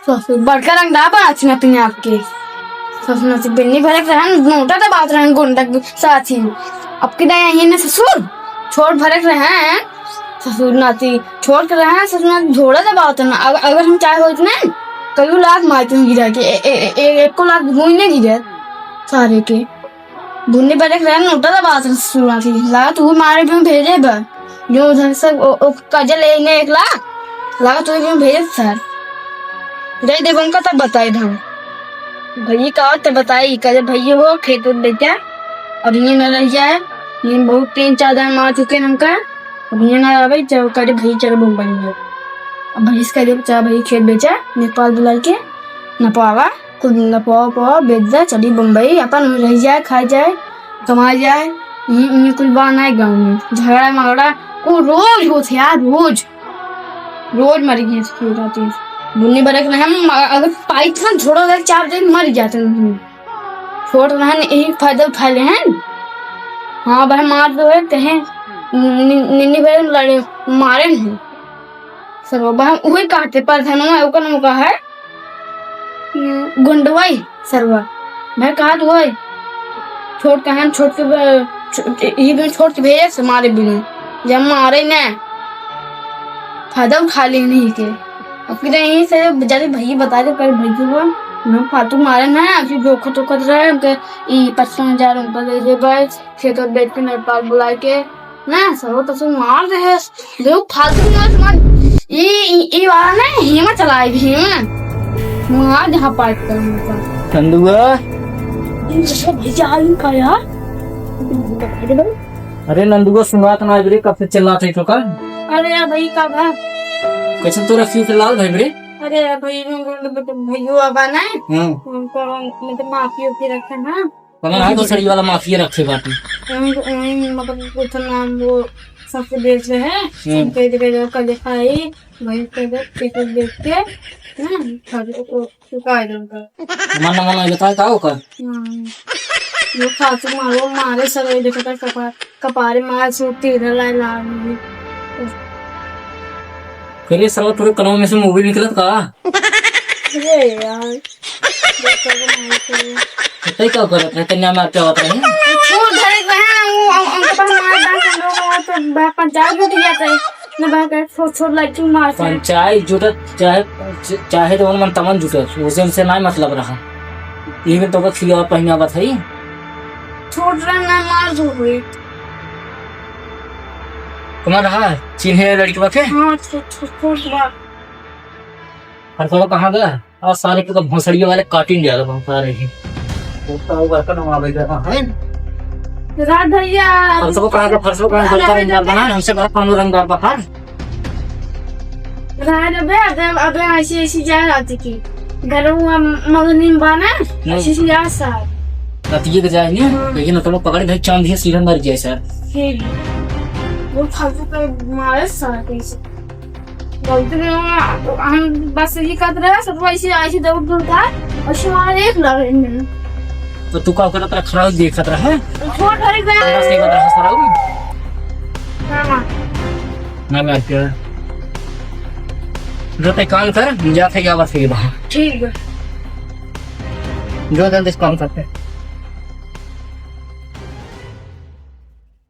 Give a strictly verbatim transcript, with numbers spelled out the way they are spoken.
ससुर बड़का रंगदार बनाती ना अपने आप के। ससुर नाती बिन्नी भरक रहन, नोटा दबावत रहन गुंडा के साथ ही। अब की दाई आई ने ससुर, छोट भरक रहन, ससुर नाती छोट रहन, ससुर नाती झोड़ा दबावत रहन। अग-, अगर हम चाहे होइत ना, कईयो लात मारती गिरा के, ए-, ए-, ए-, एको लात भूमि नहीं गिरत सारे के। बुन्नी बड़े के रहन, नोटा दबावत रहन ससुर नाती। लागत उ मारे भी भेजे बा। जो उधर से ओ, ओ, कर्जा ले ने एक लाख, लागत उ भी भेजे सर। दे देब उनका तब बताई हम। भैया का तो बताई, कहे भैया हो, खेत उत बेचा, अब ये न रह जाए, ये बहुत तीन चार दिन मार चुके हैं हमका, अब ये ना आवे, चल, कहे भैया चलो बम्बई में। अब भैया से कह दे, चल भैया खेत बेचा, नेपाल बुला के, नपवावा, कुल नपवा, पवा, बेच दे, चली बम्बई, अपन रह जाए, खाए जाए, कमाए जाए, ये, ये कुल बा नहीं गाँव में, झगड़ा मगड़ा, वो रोज होत है यार, रोज। रोज मरी गई इसकी राती। बुन्नी बरक रहे हम, अगर पाइप से झोड़ो रहे, चार दिन मर जाते हैं। छोट रहन, यही फायदा उठा ले हैं। हाँ, भाई मार दो है, कहें नि-, निन्नी भाई लड़े, मारे नहीं। सर, बाबा हम वही कहते, पर धनवा है, ओकर नाम का है? हम्म, गुंडवाई सरवा। मैं कहा तो है, छोट कहन, छोट के ब-, छो-, ई बिन छोट के भेजे से मारे बिन। जब मारे ने, फायदा उठा ले नहीं के। अब फिर यहीं से जाके भैया बता दे, पर भैया वो ना फालतू मारे ना, अभी जोखत उखत रहे, हमके ई पचपन हजार रुपया दे दे भाई, खेत और बेच के नेपाल बुला के, ना, सरो तो सुन मार दे है। देखो, फालतू में मत, मत, ई, ई, ई वाला ना, हेमा चलाए भी, हेमा। मार जहाँ पाइप कर उनका। नंदुआ। इन सब भैया आई का यार? अरे नंदुआ, सुनात ना रे, कब से चिल्लात है तो का? अरे यार भाई, का बा? कैसे तोरा क्यों चिल्लाल भाई रे? अरे यार भाई, भैया आबा ना, हाँ। उनको मतलब माफी ओफी रखे ना। कमर हाथ तो सड़ी वाला माफिया रखे बाटे। उन, उन, मतलब, कुछ नाम वो सबसे बेच रहे हैं, हम्म। सब कह दे, कह दे, कह दे, भाई, भाई, कह दे, टिकट देख के, ना, खा दे, वो चुका है उनका। मन, मन, बताए का होकर? हाँ। वो खासू मारो, मारे सब, ये देखो, तो कपा-, कपारे मार, सूट तीर लाई, लाल में। फिर ये सब पूरे कनवा में से मूवी निकलत का? अरे यार, बेटा को मार के। तो तई का करत रहे? कन्या मार के आवत रहे? वो धरे के रहे, वो, हम, हमके पास मार डाल के लोग, वो तो बा-, पंचायत में दिया था। ना बा के छोट, छोट लड़की मार के। पंचायत जुटत, चाहे, चाहे जवन मन तमन जुटत, उसे हमसे ना मतलब रहा। ये भी तो बस खिया पहनावत है। छोट रहे ना, मार दो हुई। तुम्हारा रहा, चिन्हे लड़की बात है? हाँ, छोट, छोट, छोट बात। फरसवा कहाँ गया? आज सारे के तो भोसड़िया वाले काटिन जा रहे हैं सारे ही। वो तो ऊपर का नवा आवे जा रहा है। राज भैया। फरसवा कहाँ गया? फरसवा कहाँ गया? राज भैया। हमसे बात कौन रंगदार बाहर? राज अबे, अबे, अबे ऐसी, ऐसी जा रहा थी कि घर में मगनी बाना, नहीं। ऐसी, ऐसी जा साहब। रतिये के जाए नहीं, हाँ। लेकिन तो पकड़ भाई चांद ही सीधा मर जाए सर। ठीक। वो फालतू पे मारे साहब कैसे। गलती नहीं हुआ, हम बस यही कहत रहे, सब ऐसे, ऐसे दौड़ दौड़ था, और हमारे एक लड़े में। तो तू का करत रहा, खराब देखत रहा है? छोड़, घर गया। बस नहीं बता रहा, सराऊ। हाँ, हाँ। ना, मैं क्या? जो ते काम कर, जा थे, क्या बात है, बाहर। ठीक है। जो जल्दी से काम करते।